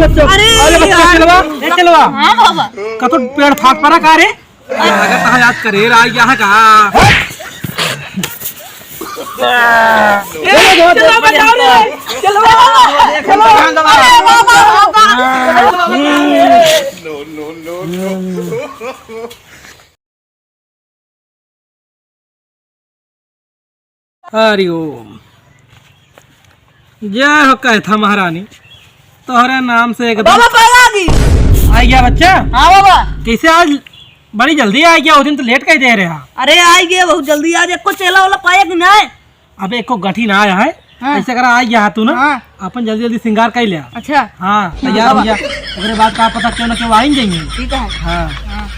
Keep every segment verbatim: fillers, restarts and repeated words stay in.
अरे अरे बच्चा, यार। चेलवा, ए चेलवा। हाँ बाबा। कतो पेड़ फाट परा का रे? अरे लगा तहा याद करे, आ गया है का? ए, चेलवा बचाओ रे, चेलवा। अरे बाबा, बाबा। हरि ओम। जय हो कैथा महारानी, तोहरे नाम से एकदम बाबा, पैर आ गई। आ गया बच्चा? हाँ बाबा। कैसे आज बड़ी जल्दी आ गया? उस दिन तो लेट कह दे रहे हा। अरे आ गया बहुत जल्दी, आज एको चेला वाला पाया कि नहीं? अबे एको गठी ना आया है। हाँ। ऐसे करा आ गया तू ना। हाँ। अपन जल्दी जल्दी श्रृंगार कर लिया। अच्छा। हाँ, तैयार हो जा। ओकरे बाद का पता क्यों ना क्यों आ ही जाएंगे। ठीक है। हाँ। हाँ।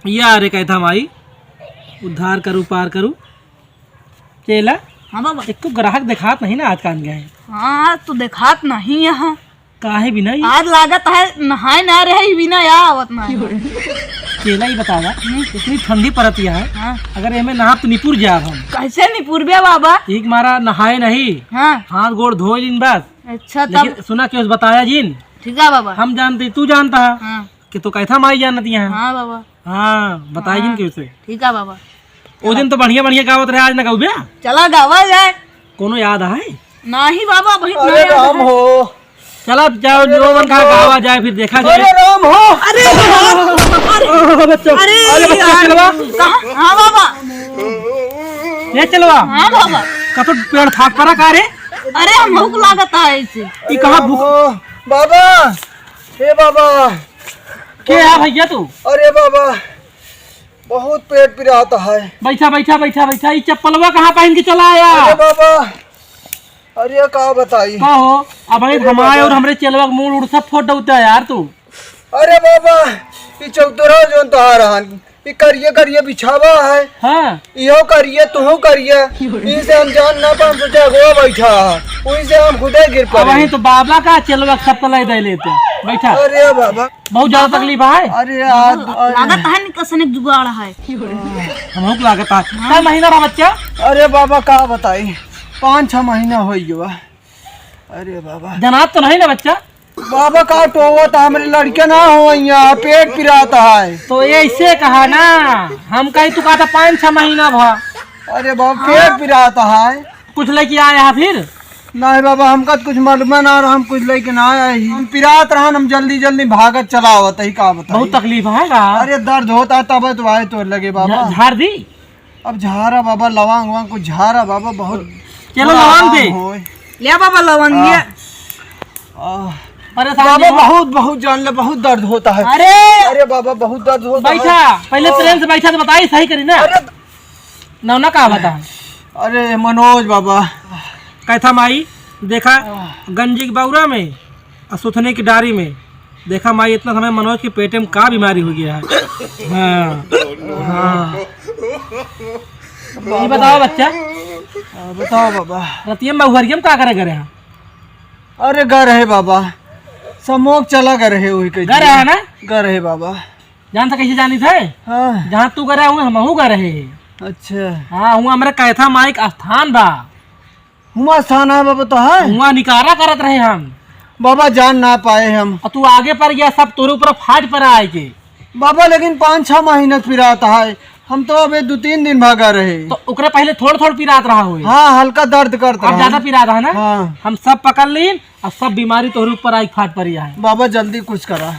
या रे कैथा माई, उद्धार करू, पार करू। चेला, हाँ बाबा। एक तो ग्राहक देखात नहीं ना आज कान गए। हाँ, आज तो देखात नहीं यहाँ। काहे बिना ये? आज लागत है नहाए ना रहे, बिना या आवत ना है। चेला, ये बतावा, हम्म। इतनी ठंडी पड़त है, हाँ। अगर एमे नहाब तो निपुर जाब हम। कैसे निपुरबे बाबा? एक मारा नहाए नहीं, हाँ। हाथ गोड़ धोए लीन बस। अच्छा, लेकिन तब सुना कि उस बताया जिन। ठीक है बाबा। हम जानते, तू जानता है। हाँ। कि तो कैथा माई जानती है। हाँ बाबा। हाँ, बताई हाँ। जिन कि उसे। ठीक है बाबा। ओ दिन तो बढ़िया बढ़िया गावत रहे, आज ना गाउबे? चला गावा जाए। कोनो याद है? नाही बाबा, अभी अरे नया राम है। हो। चला जाओ, अरे जो राम मन का हो। गावा जाए, फिर देखा जाए। अरे राम हो। अरे बाबा, अरे, अरे बच्चा, अरे अरे बच्चा, यार। चेलवा। कहाँ? हाँ बाबा। ये चेलवा। हाँ बाबा। कतो पेड़ फाट परा का रे? अरे हम भूख लागत है ऐसे। ई कहाँ भूख? ओ, बाबा, हे बाबा। के है भैया तू? अरे बाबा, बहुत पेट पिरात है। बैठा, बैठा, बैठा, बैठा। ई चप्पलवा कहाँ पहन के चला आया? अरे बाबा, अरे का बताई? का हो? अब भाई अरे हमारे बाबा। और हमरे चेलवा के मूड़ उड़ सब फोड़ दउता है यार तू। अरे बाबा, ई चौतरा जोन तोहार हन, ई करिए करिए बिछावा है। हाँ। इहो करिए, तुहू करिए। इनसे हम जान ना पान सोचा अगवा बैठा है। उनसे हम खुदे गिर अब पड़े। वहीं तो बाबा का चेलवा सब तलाई दे लेते। बैठा। अरे बाबा। बहुत ज्यादा तकलीफ है? अरे यार, अरे। लागत है निकसन एक जुगाड़ है। हमहू के लागत है। हाँ। कै महीना रहा बच्चा? अरे बाबा, का बताई, पाँच छह महीना हो गया। अरे बाबा। जनात तो नहीं ना बच्चा? बाबा का टोवत, हमरे लड़के ना हो यहाँ, पेट पिरात है। तो ऐसे कहा ना, हम कही तू कहा था पाँच छह महीना भा। अरे बाबा, पेट पिरात है। कुछ लेके आया है फिर? नहीं बाबा, हमका तो कुछ मालूम ना रहा, हम कुछ लेके ना आए ही। हम पिरात रहन, हम जल्दी जल्दी भागत चला आवत ही, का बताई। बहुत तकलीफ है का? अरे दर्द होता है तब तो आए तो लगे बाबा। झा-, झाड़ दी? अब झारा बाबा, लवांग वांग कुछ झारा बाबा, बहुत चलो बुरा लवांग दे। आराम होए। ले बाबा लवांग आ, ये। आ, परेशान बाबा नहीं हो। बहुत, बहुत जान ले, बहुत दर्द होता है। अरे! अरे बाबा, बहुत दर्द होता है। बैठा, पहले आ। प्रेम से बैठा तो बताई, सही करी ना। अरे! नौना का बता? अरे मनोज बाबा। कैथा माई, देखा, आ। गंजी के बौरा में और सुथनी की डारी में। देखा माई, इतना समय मनोज के पेटे में का बीमारी हो गया है? हाँ, हाँ। ये बताओ बच्चा। हाँ, बताओ बाबा। रतिया में बहुहरिया में का करे करे हैं? अरे गा रहे बाबा, समोक चला गा रहे वही के घर है ना? गा रहे बाबा। जान था कैसे जानी थे? हाँ। जहाँ तू गा रहे हुए, हमहू गा रहे हैं। अच्छा। हाँ, हुआ हमरे कैथा माई के स्थान बा। हुआ स्थान है बाबा, तो है। हुआ निकारा करत रहे हम। बाबा जान ना पाए हम। और तू आगे पर गया, सब तोरे ऊपर फाट पर आए के। बाबा लेकिन पाँच छह महीना पिरात है, हम तो अबे दो तीन दिन भागा रहे। तो ओकरे पहले थोड़ थोड़ पिरात रहा होई। हाँ, हल्का दर्द करत अब रहा। ज्यादा पिरात है ना? हाँ। हम सब पकड़ लीन और सब बीमारी तोहरे ऊपर आई फाट परी है। बाबा जल्दी कुछ करा,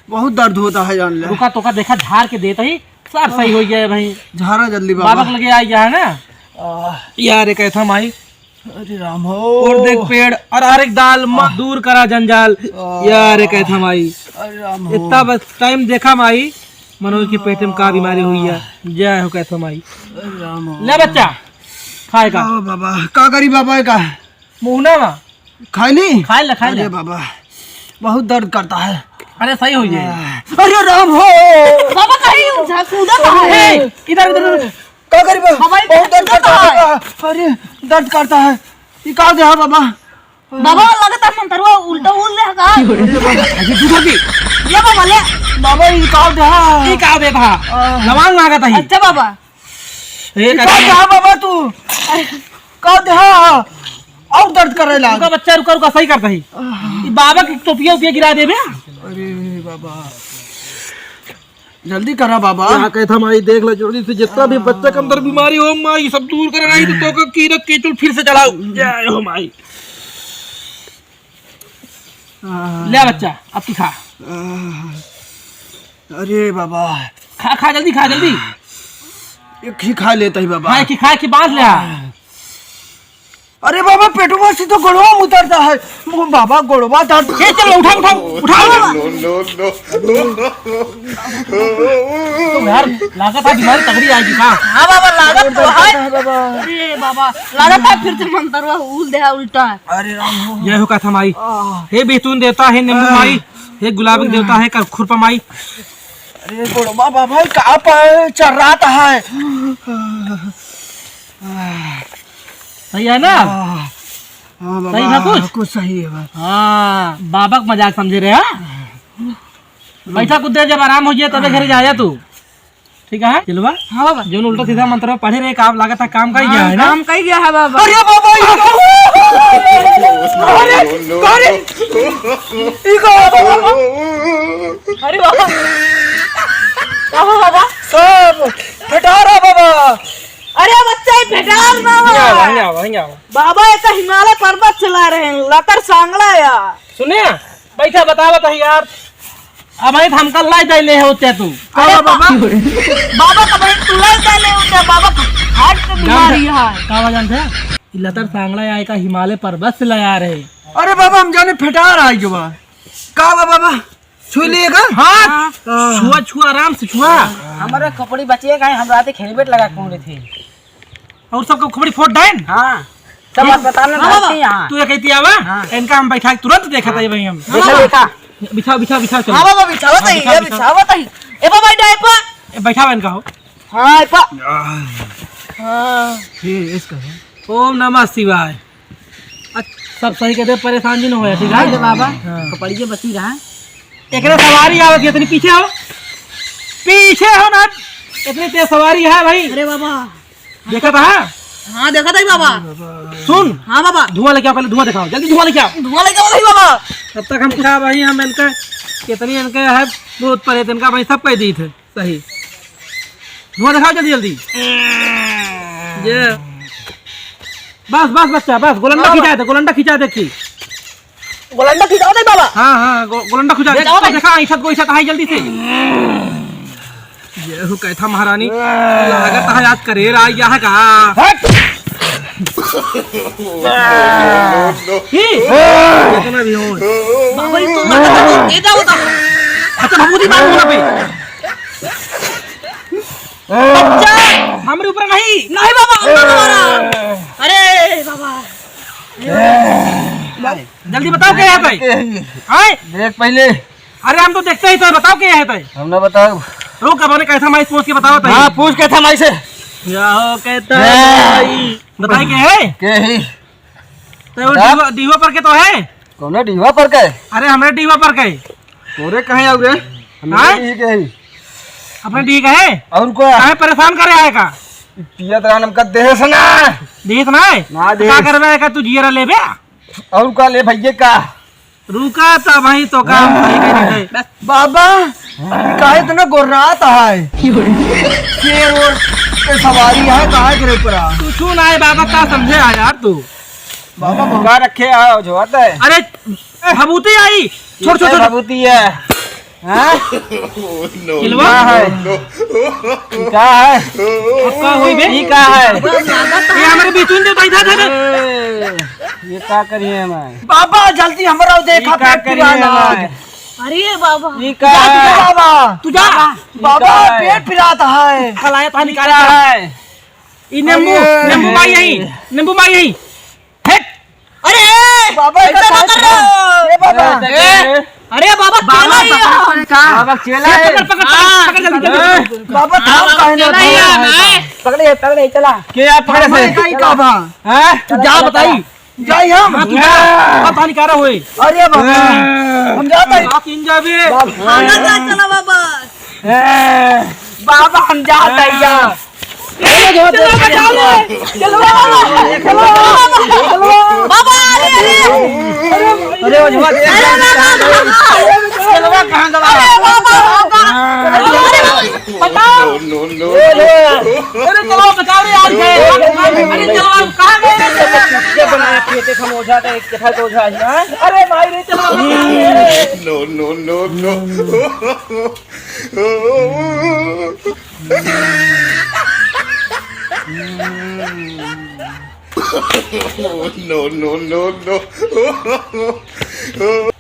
बहुत दर्द होता है जान ले। रुका तोका देखा झाड़ के देत ही सब सही हो गया है भाई। झारा जल्दी बाबा। बाबा के लगे आ गया है ना? आह। यार एक ऐसा माई। अरे राम हो। और देख पेड़ और हर एक दाल म-, आह। दूर करा जंजाल। आह। यार एक ऐसा माई। अरे राम हो। इतना बस टाइम देखा माई, मनोज के पेट में का बीमारी हुई है। जय हो कैसा माई। अरे राम हो। ले बच्चा, खाए का। ओ बाबा, का करी बाबा का? मुहना मा। खाई ली? खाए ले, खाए ले। अरे बाबा, बहुत दर्द करता है। अरे सही हो जाए। अरे राम हो। बाबा कहीं उठा, कूदा कहाँ है? ए, इधर, इधर, इधर। का करी बा? बाबा, ये बहुत दर्द कूदा करता कहाँ है? है। अरे, दर्द करता है। ये का दे है बाबा? बाबा, लगता है मंतरवा उल्टा उल रहा का? अरे बाबा, अरे दूर हट। ले बाबा, ले। बाबा, ये का दे है? ये का दे था? आ। लवांग मांगा था ही। अच्छा बाबा। ए, का दे है बाबा तू? अरे। का दे है? और दर्द करे लाग। रुका बच्चा, रुका, रुका, सही करता ही। आह। ई बाबा की टोपिया उपिया गिरा देबे। अरे बाबा, जल्दी करा बाबा। यहाँ कहता माई, देख लो जल्दी से, जितना भी बच्चा के अंदर बीमारी हो माई, सब दूर करे, नहीं तो तोका कीड़ा केचुल फिर से चलाओ। जय हो माई। आह। ले बच्चा, अब तू खा। आह। अरे बाबा। खा, खा, जल्दी खा, जल्दी। एक ही खा लेता ही बाबा। हाँ, एक ही खा, एक ही बांध ले। अरे बाबा, पेटवा से तो गोड़वा में उतरता है। वो बाबा, गोड़वा दर्द। ए, चलो, उठा, उठा, उठा। No, no, no, no। तो यार, लागत है बीमारी तगड़ी आएगी का? हाँ बाबा, लागत तो है। बाबा। अरे बाबा, लागत है फिर से मंतरवा उल दे है उल्टा। अरे राम हो। जय हो कथा माई। आह। हे बैतून देवता, हे नींबू माई, हे गुलाब के देवता, हे कर-, खुरपा माई। अरे गोड़वा बाबा, का पर चर्रात है? सही है ना? आह, हाँ बाबा, सही है कुछ? कुछ सही है बा। हाँ, बाबा का मजाक समझे रहे, हाँ? बैठा कुछ देर, जब आराम हो जाए तबे घरे जाया तू। ठीक है? दिलवा? हाँ बाबा। जौन उल्टा सीधा मंत्र पढ़े रहे, काम लागत है, काम कर गया है ना? काम कर गया है बाबा। अरे बाबा, ये का? अरे, अरे, ये का बाबा? अरे बाबा। का हो बाबा? सब फेटारा बाबा। अरे बच्चा, ये फेटार ना हो। हियाँ आवा, हियाँ आवा, हियाँ आवा। बाबा, ये तो हिमालय पर्वत चला रहे हैं, लतर सांगड़ा यार। सुने, बैठा, बतावत ही यार। अब भाई, हम कल लाई दे ले होते तू। अरे बाबा। बाबा, तो भाई तू लाई दे ले होते, बाबा, heart के बीमारी है। का वजह से? ई लतर सांगड़ा आए का हिमालय पर्वत से ले आ रहे। अरे बाबा, हम जाने फेटार आई जो बा। का बा बाबा? छू लिए का? हाँ। हाँ। छुआ, छुआ, आराम से छुआ। हमारे खोपड़ी बचिए का है, हम रात हेलमेट लगा के घूम रहे थे। और सबको खोपड़ी फोड़ डाइन? हाँ, सब अस्पताल में हाँ, भर्ती बाबा। हैं। हाँ। तू ये कहती आवा, हाँ। इनका हम बैठा के तुरंत देखा था ये भाई हम। देखा, देखा। बिछाओ, बिछाओ, बिछाओ, चलो। हाँ, बाबा, बिछाओ हाँ, तई, बिछाओ, ये बिछाओ। बिछाओ तई। ए, बाबा, इधर आइपा। ए, बैठावा इनका हो। हाँ, आइपा। हाँ। ये इसका है। ओम नमः शिवाय। अच्छा, सब सही कहते, परेशान जी न होया, ठीक है? हाँ, बाबा। हाँ। कपड़िए बची रहा। एकरे सवारी आवत है, इतनी पीछे हो। पीछे हो ना। इतनी तेज सवारी है भाई। अरे बाबा। देखा था? हाँ, देखा था ही बाबा। सुन। हाँ बाबा। धुआं लेके आओ, पहले धुआं दिखाओ, जल्दी धुआं लेके आओ। धुआं लेके आओ भाई बाबा। तब तक हम खा भाई, हम इनका, कितनी इनके है, भूत प्रेत इनका भाई सब कह दी थे। सही। धुआं दिखाओ जल्दी, जल्दी। ये। बस, बस बच्चा, बस, गोलंडा हाँ, खिंचा दे, गोलंडा खिंचा दे की। गोलंडा खिंचाओ दे बाबा। हाँ, हाँ, गो-, गोलंडा खिंचा दे। खिंचाओ दे। देखा, ऐसा कोई सा है जल्दी से। ये हो कहता महारानी, लागत है आज करेर आ गया है का? हट! ही! जितना भी हो। बाबा, ये तो लागत है, ये क्या होता? अच्छा, भभूति मार मुंह पे। बच्चा, हमरे ऊपर नहीं। नहीं बाबा, हम ना मारा। अरे बाबा। जल्दी बताओ, क्या है भाई? के ही? आए? देख पहले। अरे हम तो देखते ही तो, बताओ क्या है भाई? हम ना बताओ। रुक, अब हमने कैथा माई से पूछ के बताओ भाई। हाँ, पूछ कैथा माई से। क्या हो कैथा ए। माई? बताई के है? के ही? तो वो बता। डीवा, डीवा पर के तो है? कौन है डीवा पर के? अरे हमरे डीवा पर के। तोरे कहाँ आऊ रे? हमरे हाँ? डीह के ही। अपने डीह के है? और का? काहे परेशान करे आए का? पियत रहा हमका देह से ना। देह से ना है? ना तो देह। का करबे का तू जियरा लेबे? और का ले भैया का? रुका तो भाई तो काम सही कर दे। बाबा, काहे इतना गोर्रात है? शेर और पे सवारी है, काहे के ऊपर आ? कुछ ना है बाबा, का समझे है यार तू? बाबा, का रखे आओ जो आता है? अरे, भभूति आई। छोड़, छोड़, ये छोड़। भभूति है। हाँ? किलवा? क्या है? क्या है? अब का होई बे? ई का है? ये हमरे बीच में बैठा था ना। ए, ये का करिए हमारे? बाबा, जल्दी हमरा देखा, ई का पेट करिए पिराना। हमारे? अरे बाबा। ई का जा, है? बाबा। तू जा। ई बाबा, का है? पेट पिराता है। कल आया पानी ई का का है? ई नींबू, अरे। नींबू माई यही, नींबू माई यही। हट। अरे, बाबा, ऐसा ऐसा मत कर। ए, बाबा। अरे, ए, अरे बाबा, बाबा, चेला ही है। पकड़, पकड़, का? बाबा, चेला है। पकड़, पकड़, पकड़, हाँ। पकड़, जल्दी, जल्दी। ए, बाबा, हाँ, थाम बाबा, काहे ना चेला ही है, थाम? नहीं। पकड़े, पकड़े, चला। के आप पकड़े बाबा, से? का ही का बा? हैं? तू जा बताई। जाई हम। हाँ, तू जा। हाँ। पता नहीं का रहा होई। अरे बाबा, हाँ। हम जाता ही। बाप इन जा बे। बाप। हाँ, जा, चला बाबा। ए। बाबा, हम जाता ही जा। ए। चलो, बचाओ रे। चलो, बाबा। चलो, बाबा। चलो। बाबा, बताओ। No, no, no, ए, no। अरे चलो, बचाओ रे यार, गए। अरे चलो, कहाँ गए रे? ये बनाया, खेते हम ओझा का, एक कथा का ओझा है, हाँ? अरे भाई रे, चलो, बचाओ रे। No, no, no, no। No, no, no, no।